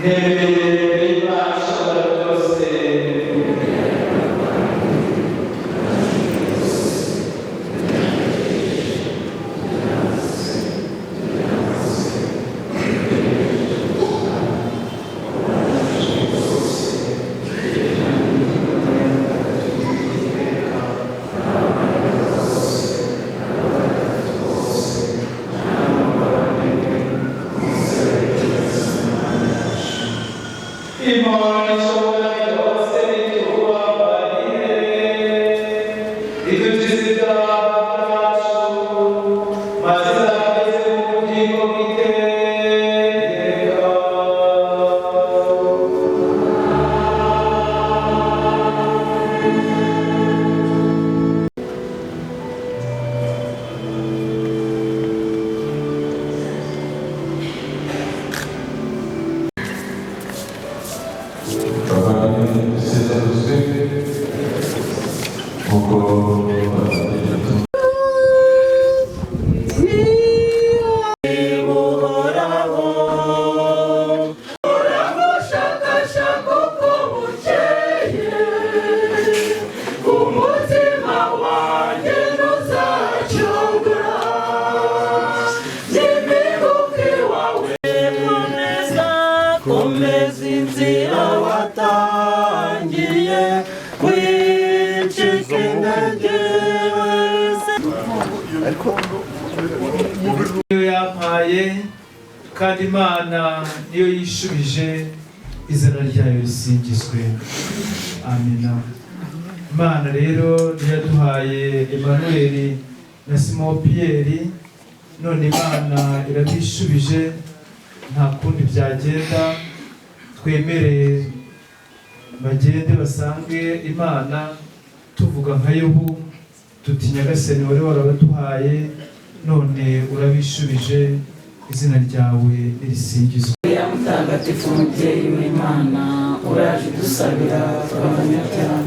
Nemeye Imana ishobora byose, Imana ishobora byose nitubabarire, idukize ibyaha byacu, maze izageze mu bugingo bw'iteka. Bavandimwe dusezeranyijwe nk'uko Umutima wanjye ntuzacogora n'imibuke wawe. Komeza, komeza inzira watangiye, wicika intege wese. Niyo yampaye kandi Imana niyo yishubije, izina ryayo risingizwe, amina. Imana rero niyo yaduhaye Emmanuel na Simon Pierre, none Imana irabishubije, nta kundi byagenda. Twemere bagende basange Imana, tuvuga nka Yobu tuti: "Nyagasani, wari warabaduhaye, none urabishubije, izina ryawe nirisingizwe." Mariya mutagatifu, umubyeyi w'Imana, uraje udusabira tw'abanyabyaha,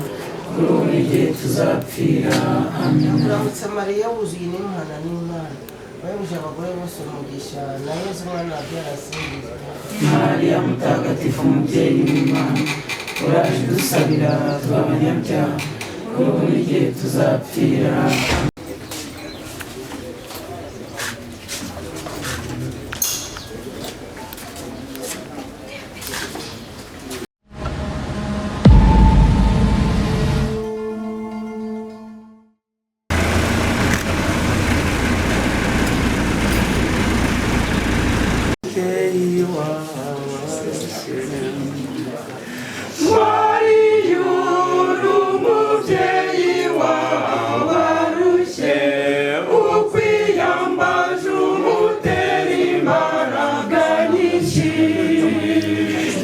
kuri ubu n'igihe tuzapfira. Amen. Uramutse Mariya, wuzuye n'imana n'Imana, wahebuje abagore bose umugisha, na Yezu umwana wabyara asingizwa. Mariya mutagatifu, umubyeyi w'Imana, uraje udusabira tw'abanyabyaha, kuri ubu n'igihe tuzapfira. Mariya uri umubyeyi w'abarushye, ukwiyambaje umutera imbaraga nyinshi.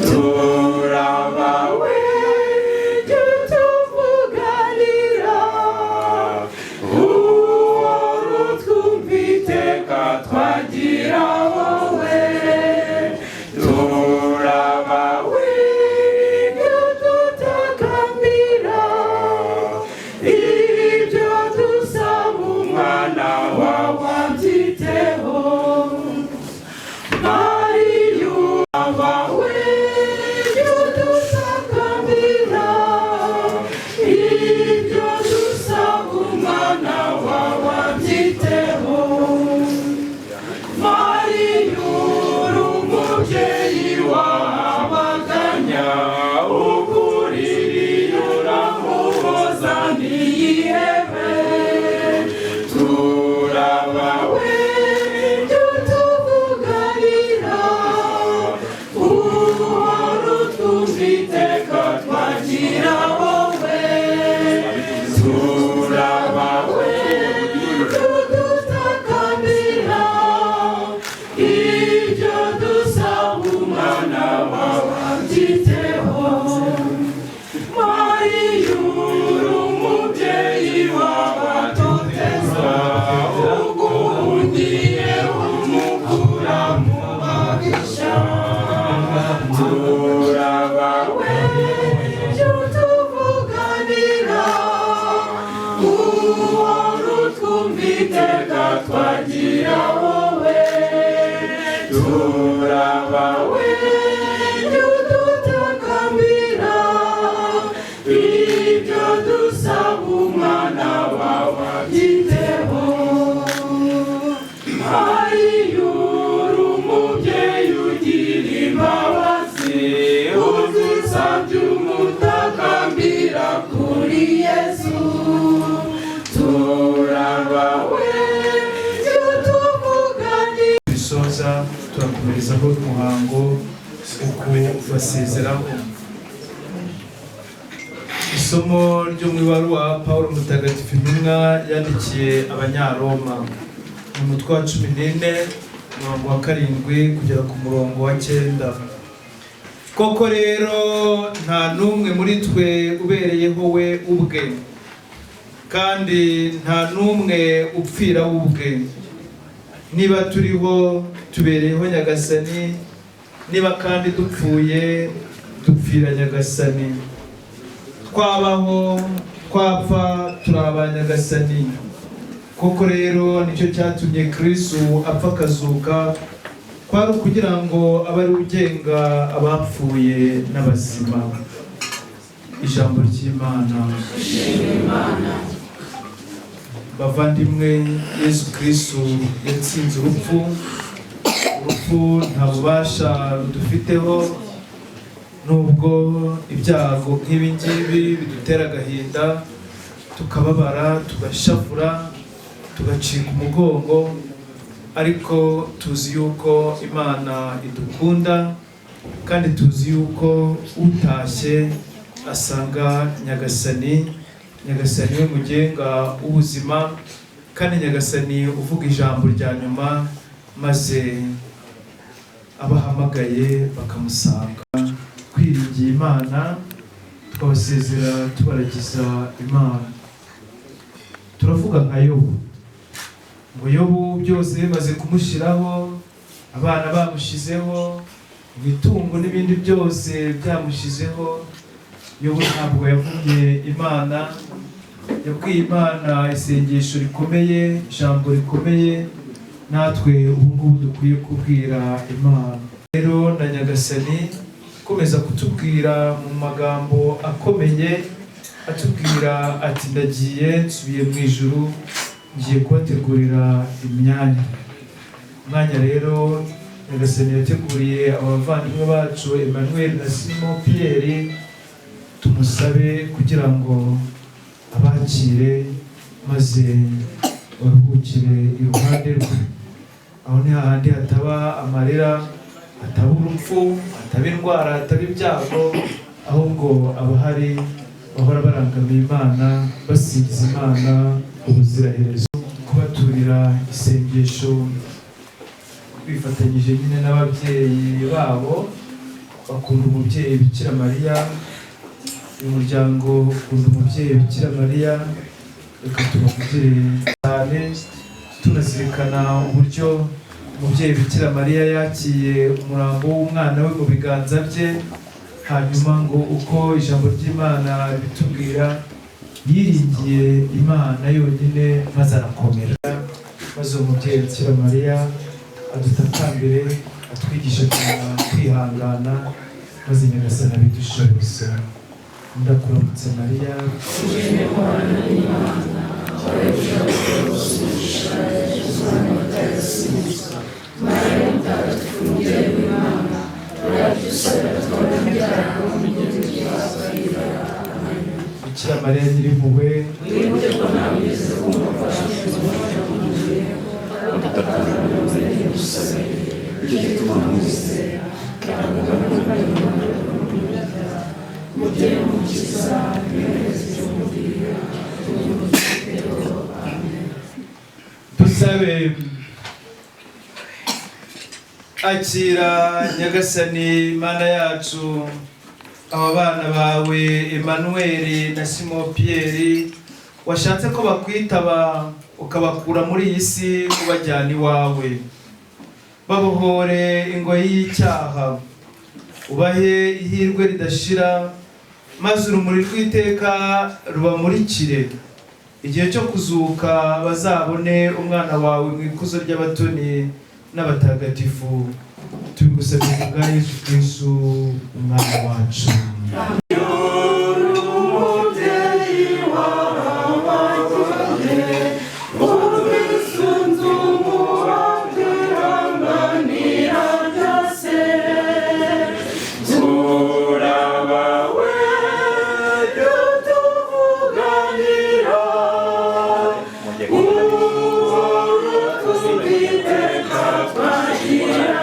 Turabawe, jya utuvuganira, uhora utwumva iteka, twagira wowe. Turabawe, ibyo dutakambira, ibyo dusaba umwana wawe abyiteho. Mariya abawe, ibyo dutakambira, ibyo dusaba umwana wawe abyiteho. Mariya uri umubyeyi w'abaganya, ukuririye uramuhoza ntiyihebe. Turabawe, ibyo tuvuganira. muhango wo kubasezeraho. Isomo ryo mu ibaruwa Paul Mutagatifu intumwa yandikiye Abanyaroma, mu mutwe wa 14, umurongo wa 7 kugera ku murongo wa 9. Koko rero, nta n'umwe muri twe ubereyeho we ubwe, kandi nta n'umwe upfira we ubwe. Niba turiho, tubereyeho Nyagasani; niba kandi dupfuye, dupfira Nyagasani. Twabaho, twapfa, turi aba Nyagasani. Koko rero, nicyo cyatumye Kristu apfa akazuka, kwari ukugira ngo abe ari ugenga abapfuye n'abazima. Ijambo ry'Imana. Bavandimwe, Yesu Kristu yatsinze urupfu. Urupfu nta bubasha rudufiteho. Nubwo ibyago nk'ibi ngibi bidutera agahinda, tukababara, tugashavura, tugacika umugongo, ariko tuzi yuko Imana idukunda, kandi tuzi yuko utashye asanga Nyagasani. Nyagasani we mugenga w'ubuzima, kandi Nyagasani uvuga ijambo rya nyuma, maze abahamagaye bakamusanga. Twiringiye Imana, twabasezera tubaragiza Imana. Turavuga nka Yobu, ngo Yobu byose bimaze kumushyiraho, abana bamushizeho, imitungo n'ibindi byose byamushizeho, Yobu ntabwo yavumye Imana. Yabwiye Imana isengesho rikomeye, ijambo rikomeye natwe ubu ngubu dukwiye kubwira Imana. Rero na Nyagasani ukomeza kutubwira mu magambo akomeye, atubwira ati: "Ndagiye, nsubiye mu ijuru, ngiye kubategurira imyanya." Umwanya rero Nyagasani yateguriye abavandimwe bacu Emmanuel na Simon Pierre, tumusabe kugira ngo abakire maze baruhukire iruhande rwe. Aho ni hahandi hataba amarira, hataba urupfu, hataba indwara, hataba ibyago, ahubwo abahari bahora barangamiye Imana, basingiza Imana ubuziraherezo. Kubaturira isengesho bifatanyije nyine n'ababyeyi babo bakunda umubyeyi Bikira Mariya. Uyu muryango ukunda umubyeyi Bikira Mariya. Reka tubavugire cyane, tunazirikana uburyo umubyeyi Bikira Mariya yakiye umurambo w'umwana we mu biganza bye, hanyuma ngo uko ijambo ry'Imana ritubwira, yiringiye Imana yonyine maze arakomera. Maze uwo mubyeyi Bikira Mariya adutakambire, atwigishe kwihangana, maze Nyagasani abidushoboze. Ndakuramutse Mariya. Muhorana n'Imana, wahebuje abagore bose umugisha, Yezu umwana wabyaye asingizwa. Mariya mutagatifu, umubyeyi w'Imana, uradusabira tw'abanyabyaha, n'igihe tuzapfira. Amen. Bikira Mariya Nyirimpuhwe, Wibuke ko ntawe wigeze kumva ko ashinzwe umunyamubiri. Nicyo gituma mwizera. Mubyeyi Mukiza, yohereza icyo umubwira. Amen. Dusabe. Akira, Nyagasani Mana yacu, aba bana bawe Emmanuel na Simon Pierre, washatse ko bakwitaba, ukabakura muri iyi si ubajyana iwawe. Babohore ingoyi y'icyaha, ubahe ihirwe ridashira, maze urumuri rw'iteka rubamurikire. Igihe cyo kuzuka bazabone umwana wawe mu ikuzo ry'abatoni n'abatagatifu. Tubigusabye ku bwa Yesu Kristu Umwami wacu. Umubyeyi w'abagore, ubwisunzu muwabyihanganira byose. Turabawe, tutuvuganira, uhora utwumva iteka twagira.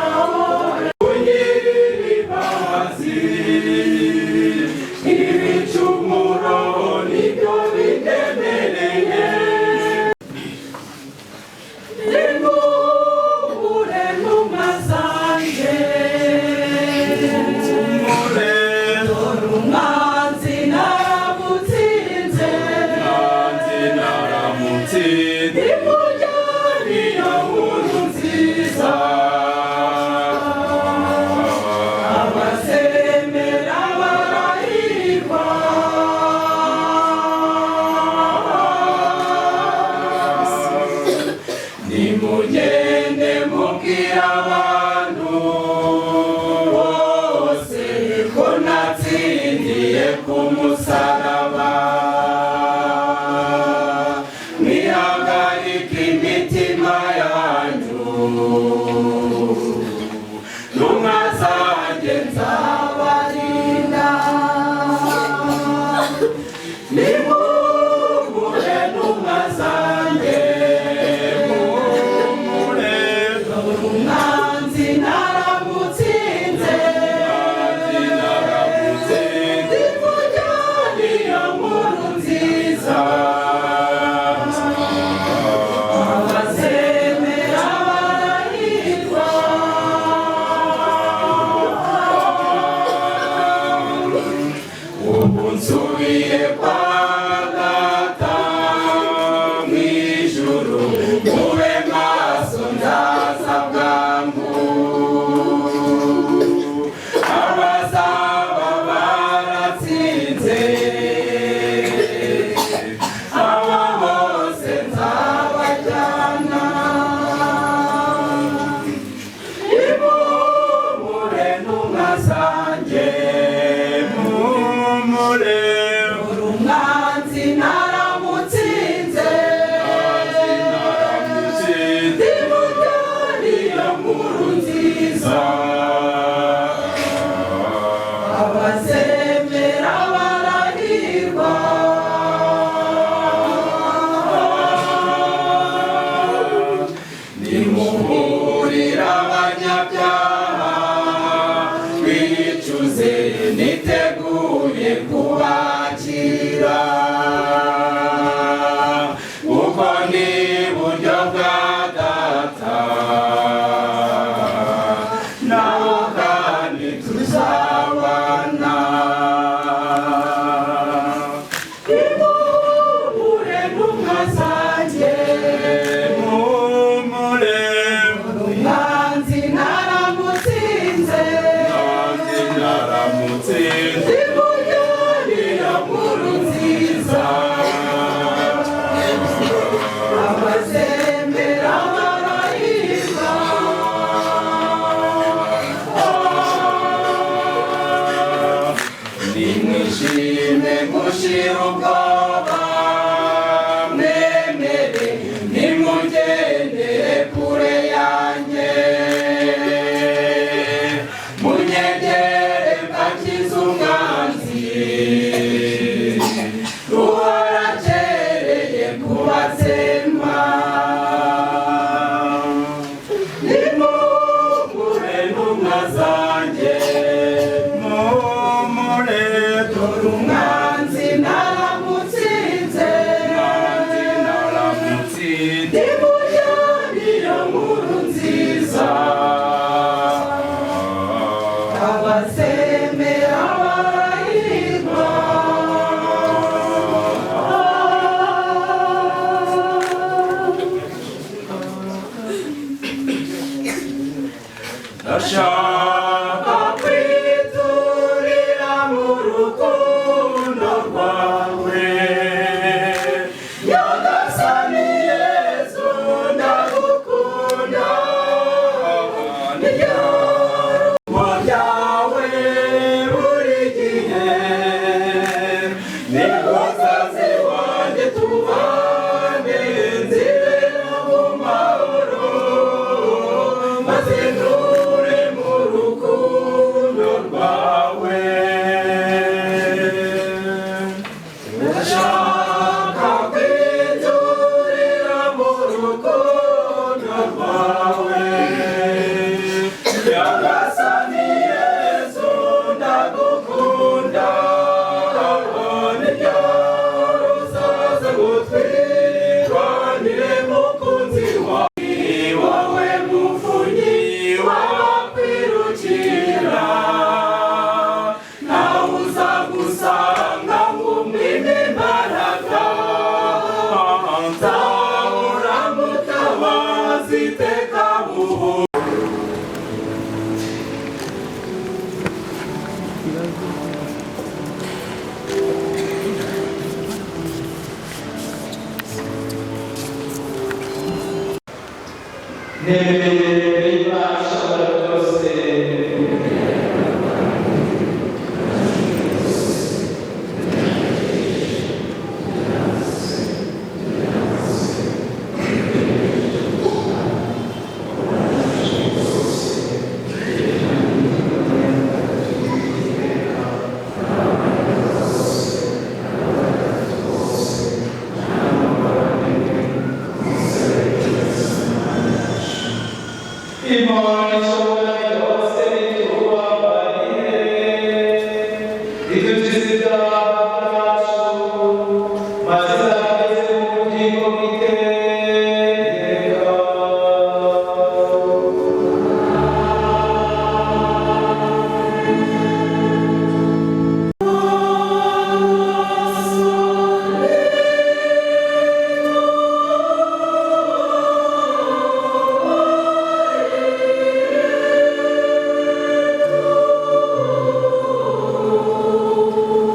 Twicuze niteguye kubakira, kuko ni buryo bwa data, naho kandi tuzabana. Nimuhure ntumwa zanjye, Muhumure, umwanzi naramutsinze, umwanzi naramutsinze. Nimujyanire nkuru nziza, abazemera barahirwa. Nimwishime mushire ubwoba, mwemere nimugendere kure yanjye, munyegere mbakize umwanzi uhorakereye kubatsemba. Nimuhure ntumwa zanjye, Muhumure, dore umwanzi naramutsinze, umwanzi naramutsinze. Nimujyanire nkuru nziza, abazemera barahirwa. Ndashaka Kwiturira mu rukundo rwawe, Nyagasani Yezu ndagukunda, niryo rugo ryawe buri gihe, nibwo musazi wanjye tubane, nzibera mu mahoro, maze nture mu rukundo rwawe. Ndashaka kwiturira mu rukundo rwawe, Nyagasani Yezu ndagukunda, niryo ruzaza ngo twirwanire mukunzi wawe, wowe muvunyi w'abakwirukira, nawe uzagusanga ngo umwime imbaraga, nzahora mutabazi iteka buhoro. Nemeye Imana ishobora byose, Imana ishobora byose nitubabarire, idukize ibyaha byacu, maze izageze mu bugingo bw'iteka. Thank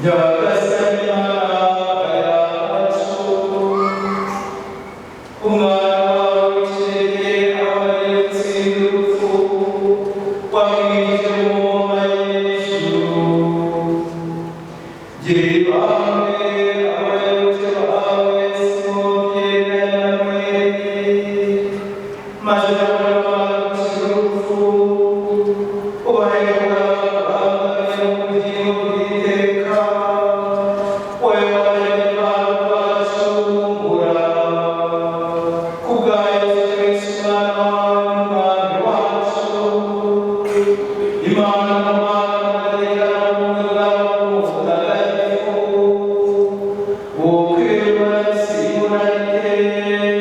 Nyagasani Mana yacu, umwana wawe w'ikirenge abaretsi urupfu, wamwinjije mu ngoma y'ijuru. Gira ibambe abayoboke bawe Simoni na Emanuweli, maze nabo bamwinjije urupfu, ubahe kuramba mu bugingo bw'iteka. Wowe waremye Imana twacungura, kubwa Yesu Kristo Umwana wawe n'Umwami wacu. Imana Umwana Mateka n'ubumwe bwawe Mutagatifu, ukwirwa n'isibura iteka.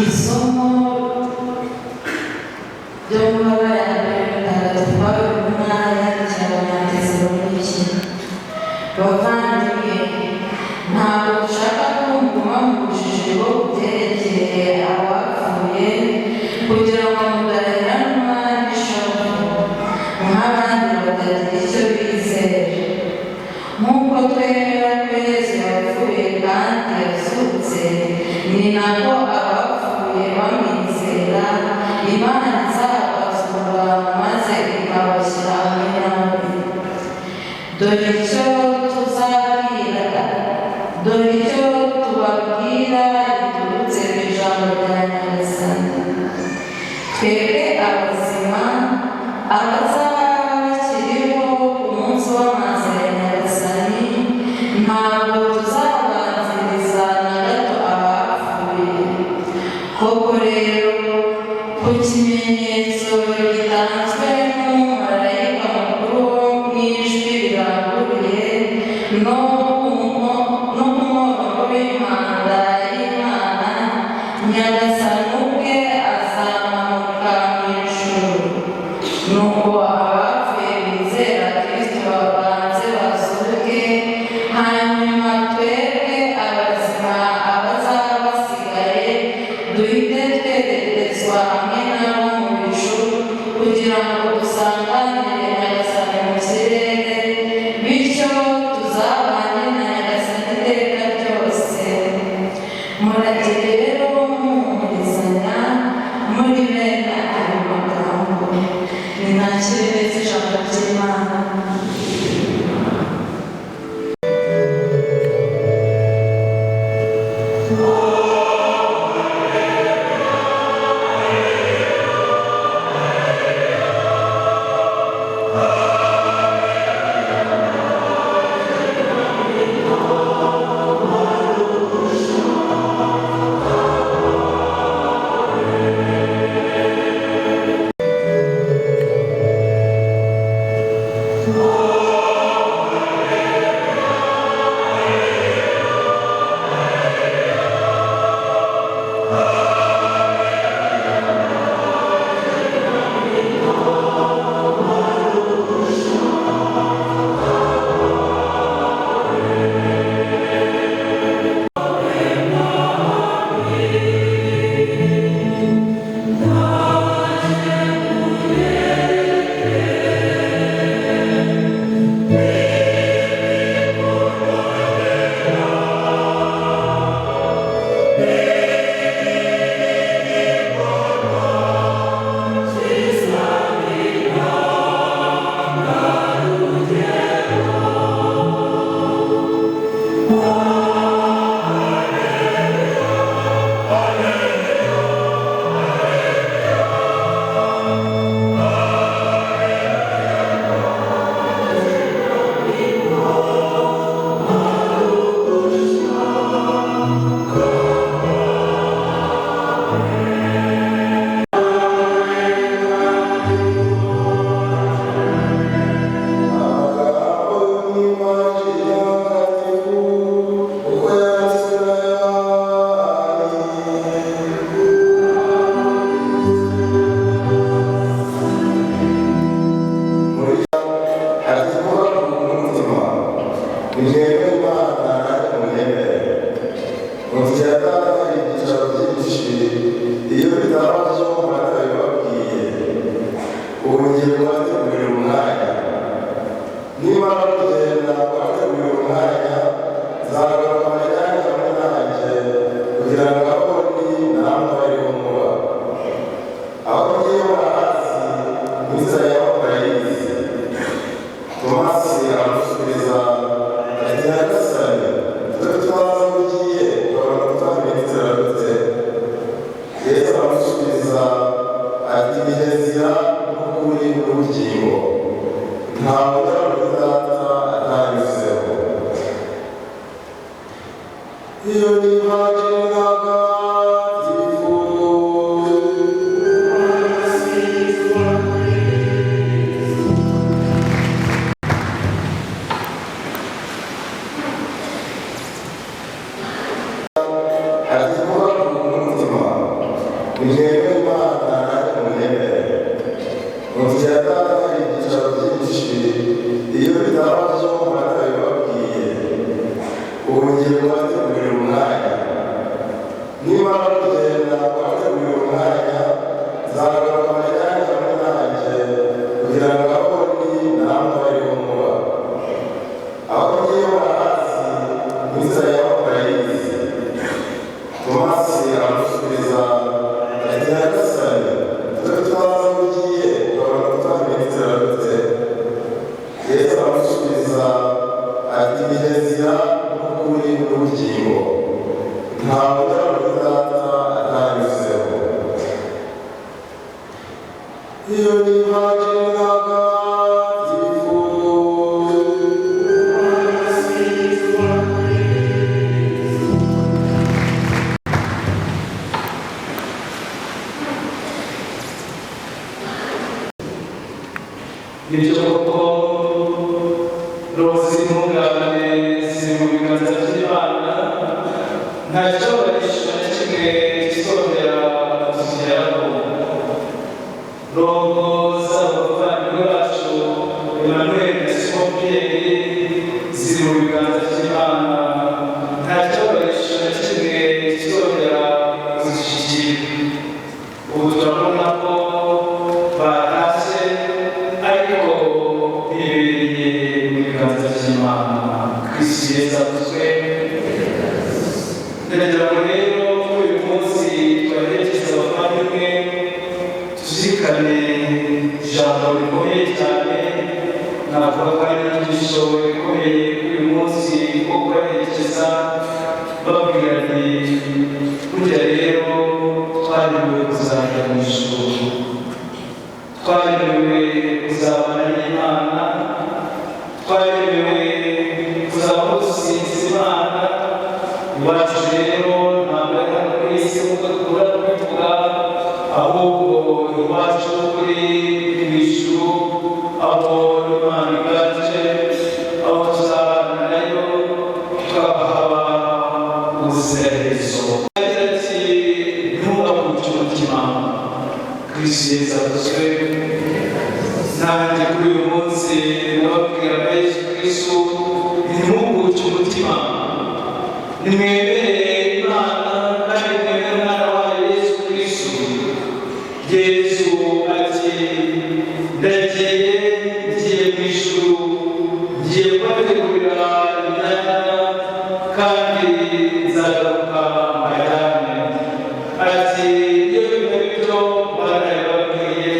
Isomo ryo mu mabara ya mbere mutagatifu Pawulo intumwa yandikiye Abanyatesalonike. Bavandimwe, ntabwo dushaka ko muguma mu bujiji bwo ku byerekeye abapfuye, kugira ngo mudaheranwa n'ishavu nk'abandi batagira icyo bizera. Nk'uko twemera ko Yesu yapfuye kandi yazutse, ni nako abapfuye bamwizera Imana izabazura maze ikabashyira hamwe nawe. Dore icyo tuzabwira, dore icyo tubabwira giturutse mu ijambo rya Nyagasani. Twebwe abazima, abazaba bakiriho ku munsi w'amazi ya Nyagasani, ntabwo tuzabanziriza na gato abapfuye. Koko rero, ku kimenyetso gitanzwe n'umumarayika mukuru wo mu ijwi riranguruye no ku mworongo w'impanda y'Imana, Nyagasani ubwe azamanuka mu ijuru. Nuko abapfuye bizera Kristo babanze bazuke, hanyuma twebwe abazima abazaba basigaye duhite twerekezwa hamwe nabo mu bicu, kugira ngo dusanganire Nyagasani mu kirere, bityo tuzabane Nimwemere Imana nanjye munyemere. Mu nzu ya Data hari ibyicaro byinshi, iyo bitaba byo mba narabibabwiye. Ubu ngiye kubategurira umwanya. Nimara kugenda kubategurira umwanya, nzagaruka mbajyane hamwe nanjye, kugira ngo aho ndi namwe abe ariho muba. Aho ngiye murahazi, n'inzira yaho murayizi. Tomasi aramusubiza ati: Nyagasani, twe tutazi aho ugiye, ukabona kutamenya inzira dute? Yesu aramusubiza ati: Ni jye nzira n'ukuri n'ubugingo. Ntawe ugera kuri Data atanyuzeho. Iyo ni ivanjiri ntagatifu. Nibyo koko, roho z'intungane ziri mu biganza by'Imana, nta cyobarisho na kimwe kizongera kuzigeraho. Roho z'abo bavandimwe bacu Emmanuel na Simon Pierre ziri mu biganza by'Imana, nta cyobarisho na kimwe kizongera kuzishyikira. Ubu turabona ko batashye, ariko bibereye mu biganza by'Imana. Kristo Yesu avuzwe. Ndagira ngo rero kuri uyu munsi twaherekeza abavandimwe, tuzirikane ijambo rikomeye cyane, navuga ko ari inyigisho ikomeye kuri uyu munsi wo kubaherekeza, babwira nti burya rero twaremewe kuzajya mu ijuru, twaremewe kuzabana n'Imana, twaremewe kuzaba dusingiza Imana. Iwacu rero ntabwo ari hano ku isi nk'uko dukunda kubivuga, ahubwo iwacu kuri ni mu ijuru, aho Imana iganje, aho tuzabana nayo tukahaba ubuziraherezo. Agira ati: ntugakuke umutima. Kristo Yesu avuzwe. Nanjye kuri uyu munsi ndababwira na Yesu Kristo, ntimukuke umutima, nimwemere Imana kandi mwemere Umwana wayo Yesu Kristo. Yesu ati: ndagiye, ngiye mu ijuru, ngiye kubategurira imyanya, kandi nzagaruka mbajyane. Ati: iyo bitaba ibyo mba narabibabwiye,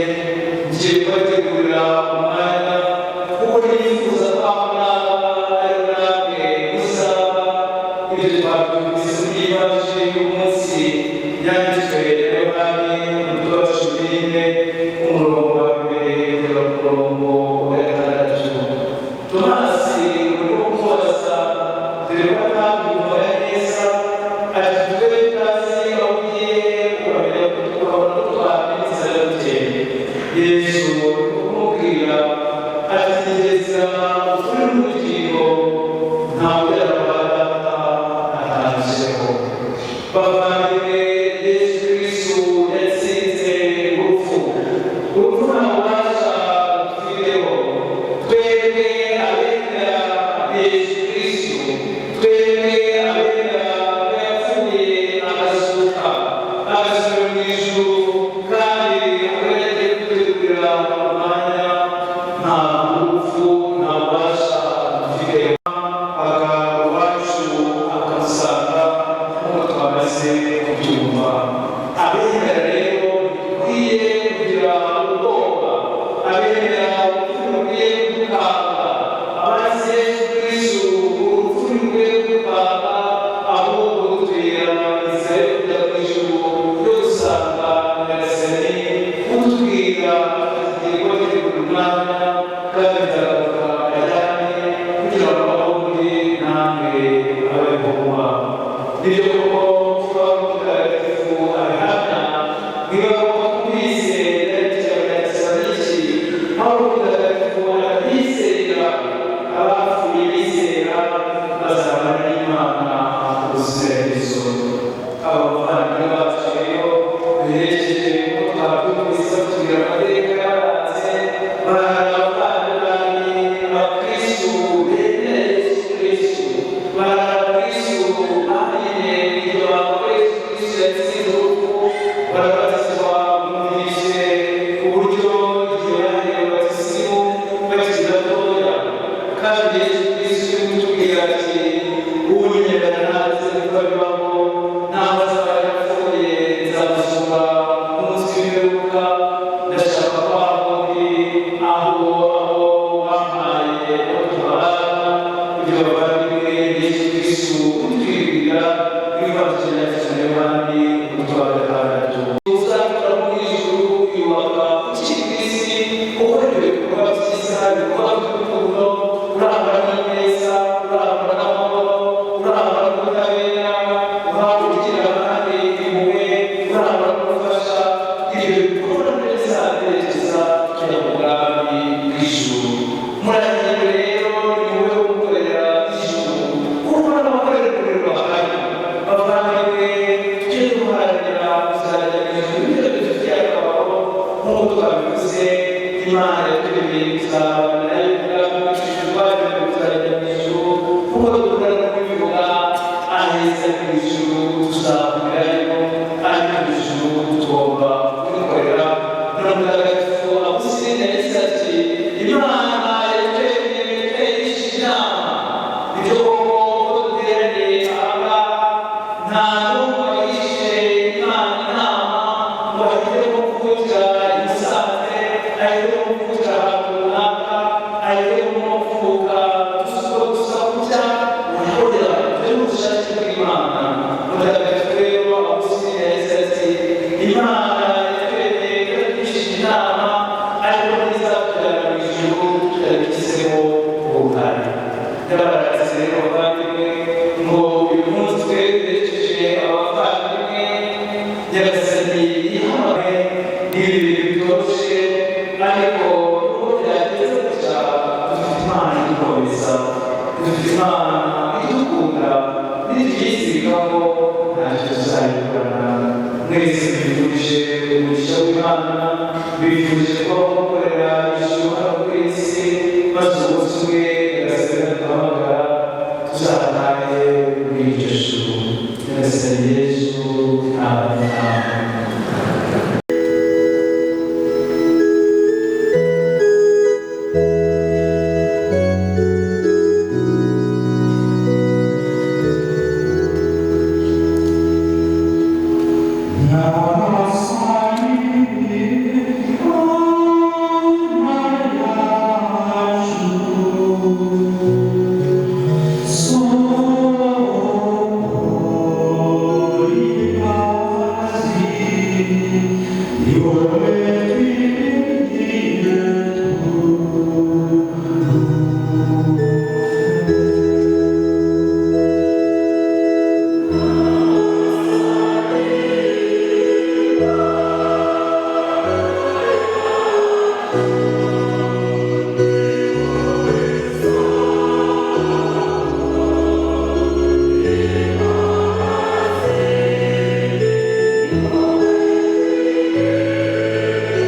ngiye kubategurira umwanya, kuko nifuza ko aho naba ari namwe muzaba. Ibyo twabyumvise muri iyi baje y'umunsi yanditswe na Yohani umutwe wa 14, umurongo wa 2 kugera ku murongo wa 6. Tomasi urimo kumubaza, dore ko atabyumvaga neza, ati: twe tutazi aho ugiye, ukamenya ukabona ko twamenya inzira dute? Yesu uri kumubwira ati: njye nzira, ukuri n'ubugingo, ntawe ugera kwa Data atanyuzeho. Bavandimwe, Yesu Kristo yatsinze urupfu. Urupfu nta bubasha rufiteho. Twebwe abemera Yesu Kristo, twebwe abemera ko yapfuye akazuka, agasubira mu ijuru, kandi akaba yagiye kudutegurira umwanya, nta urupfu nta bubasha rufiteho. Akaba iwacu akamusanga nk'uko twamaze kubyumva. Abemera rero dukwiye kugira ubwoba, abemera urupfu rukwiye kudukanga, abazi Yesu Kristo urupfu rukwiye kudukanga, ahubwo rutubera inzira yo kujya mu ijuru, yo gusanga Nyagasani, utubwira ati: kubategurira umwanya, kandi nzagaruka mbajyane, kugira ngo aho muri namwe abeho muba. Nibyo koko kuba mutagatifu abihamya, niba twumvise yerekeye Abanyatesalonike, Pawulo mutagatifu arabizera, abapfuye bizera bazabana n'Imana ubuziraherezo. Aba bavandimwe bacu rero duherekeje. Uko twabyumvise batubwira amateka yabaranze, bari abavandimwe, abakristu bemera Yesu Kristu, bari abakristu bamenye iryo banga Yesu Kristu yatsinze urupfu, barabatizwa. Bumvise uburyo igihe baherewe batisimu bakiri batoya, kandi Yesu Kristu kutubwira ati: "Unyemera ntazi niko bibaho, ntaho azaba yarapfuye, nzamusura umunsi w'imperuka. Ndashaka ko aho ndi, aho wampaye aho tubana." Ibyo bavandimwe, Yesu Kristu utwibwira w'ivanjiri yacu na Yohani umutwe wa 6. Uzakora mu ijuru yubaka ukiri ku isi, ukora ibyo bikorwa byiza, ibikorwa by'urukundo, urangwa n'ineza, urangwa n'amahoro, urangwa n'ubutabera, uhabwa ugira abandi impuhwe, urangwa no gufasha. Ibyo bikorwa neza byerekeza tujya mu bwami bw'ijuru. Murahirwe rero ni wowe gukorera ijuru, kuko n'abakorera umuriro bahari. Bavandimwe, tujye duharanira kuzajya mu ijuru, ibyo bidufitiye akamaro. Nk'uko twabivuze, Imana yaturemeye kuzabana nayo mu bwami bw'ijuru, twaremewe kuzajya mu ijuru. Nk'uko dukunda no kubivuga, aheza mu ijuru tuzahurirayo, ariko mu ijuru tugomba kubikorera. None Mutagatifu Agusitini yagize ati: "Imana yaturemye twigishije inama." Ibyo koko, uko duteraniye aha ngaha, nta n'umwe wagishije Imana inama ngo ahitemo kuvukira i Musanze, ahitemo kuvukira ahantu runaka, ahitemo kuvuka dusa gusa gutya. Urakorera ibyo ni ubushake bw'Imana. Mutagatifu rero Agusitini yagize ati: "Imana yaturemye twigishije inama, ariko ntizatujyana mu ijuru tutabigizemo uruhare." Ndabaratse rero bavandimwe, ngo uyu munsi twerekeje abavandimwe, Nyagasani yihamwe. Ni ibintu bitoroshye, ariko nubwo byageze gutya, dufite Imana idukomeza, dufite Imana idukunda. Nituyizirikaho ntacyo tuzayikorana. Mwese mbifurije umugisha w'Imana, mbifurije kuba mukorera ijuru hano ku isi, maze umunsi umwe Nyagasani naduhamagara tuzatahe muri iryo juru. Nyagasani Yesu ntabwo ntabwo. Thank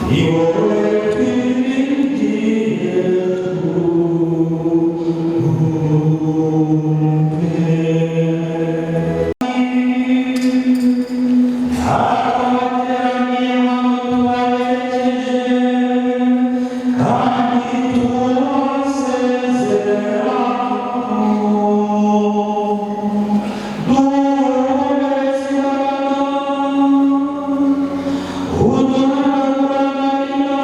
Ni wowe twiringiye twumve. Abateraniye hano tubaherekeje kandi tubasezeraho. Duhumetse imbaraga, uduhanagura amarira,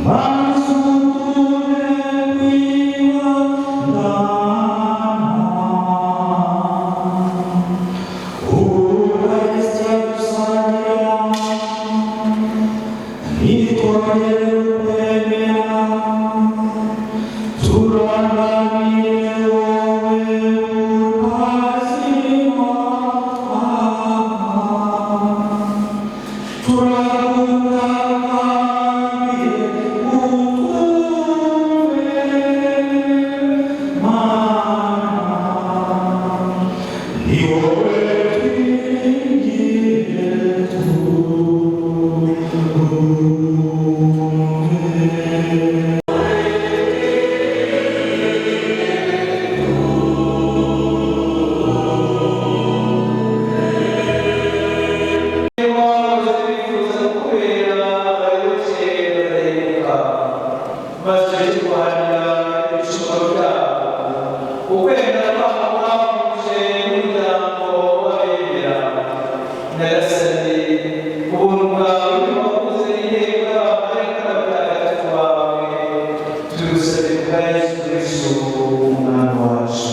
maze uduhe kwibandana. Ukaristia dusangira, nitwongere kwemera, turangamire wowe utazima. Turagutakambire utwumve, Mana. Ni wowe twiringiye twumve. Bifuza kubera abayoboke badahemuka, maze guhanira ibicumuro byabo. Ukwemera kwabo kwahuje n'umuryango w'abemera. Nyagasani, ubuntu bwawe ntiwabuze inteko y'abamarayika n'abatagatifu bawe. Tubigusabye ku bwa Yesu Kristo Umwami wacu.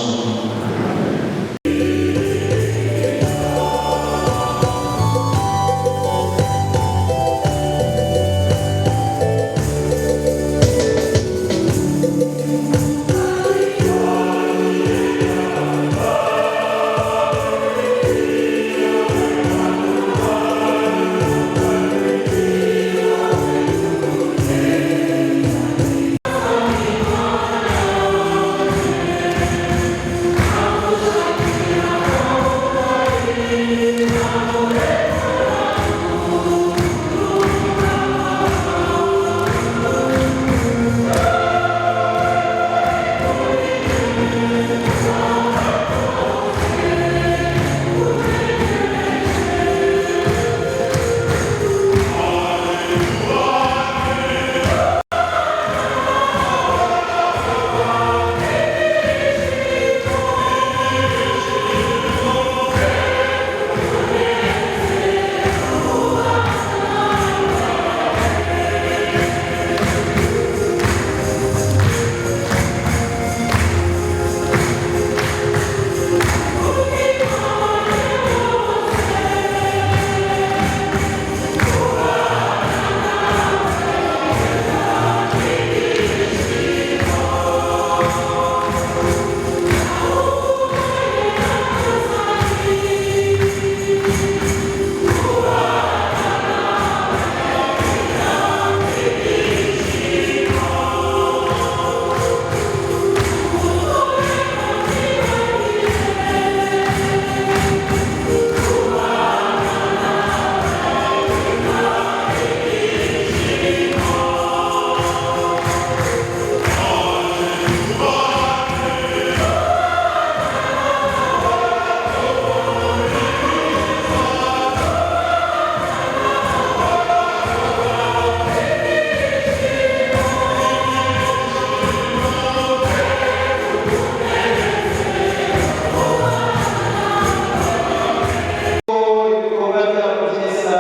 Ibikorwa byabo byiza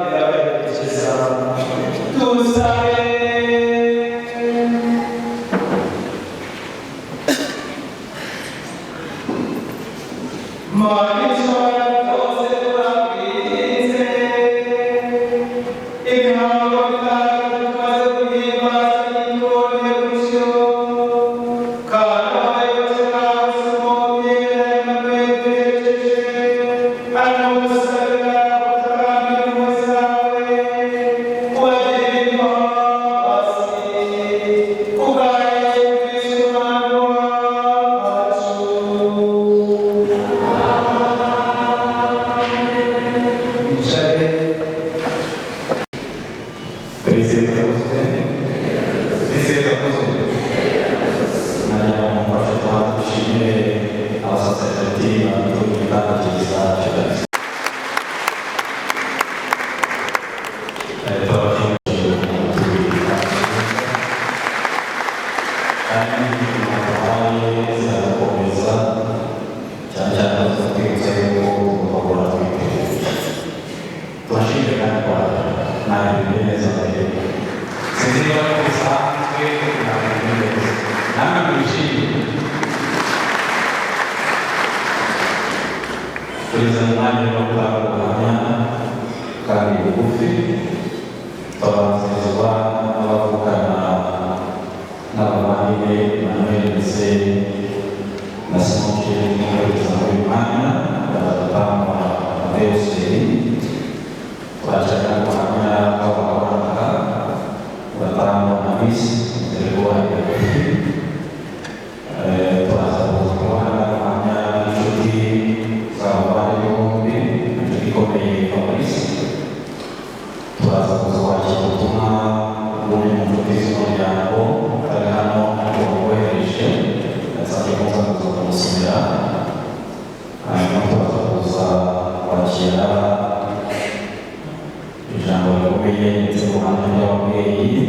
birabaherekeza. Tusabe. Mana ishobora byose, turakwinginze, imihango mitagatifu tumaze guhimbaza nitubone gutyo, kandi abayoboke bawe Simoni na Emmanuel duherekeje aragusabira gutakambira impuhwe zawe, ubagirire imbabazi kubwa Yesu Kristo Umwami wacu. Bicare. Kandi duhaye zirakomeza cyane cyane twibutsa yuko tugomba guhora twiteguye. Turashimye kandi kwa ntabwo neza mbere, sinzi niba ari bisanzwe, ntabwo neza namwe mwishimye. Tugeze mu mwanya wo gutanga ubuhamya kandi bugufi, tubanzirizwa n'abavukana n'abavandimwe Emmanuel ndetse na Simon Pierre. Kugeza muri uyu mwanya baratangwa Deuseri, turashaka ubuhamya bw'abakoranaga, buratangwa na Miss Terwa Bugufi. Turaza kuza kubona ubuhamya bw'inshuti z'abavandimwe bombi, inshuti ikomeye Fabrice. Turaza kuza kwakira ubutumwa bw'umwe mu nshuti z'umuryango utari hano ariko wakohereje, yasabye ko nza kuza kumusomera. Hanyuma turaza kuza kwakira ijambo rikomeye ndetse n'ubuhamya bw'ababyeyi.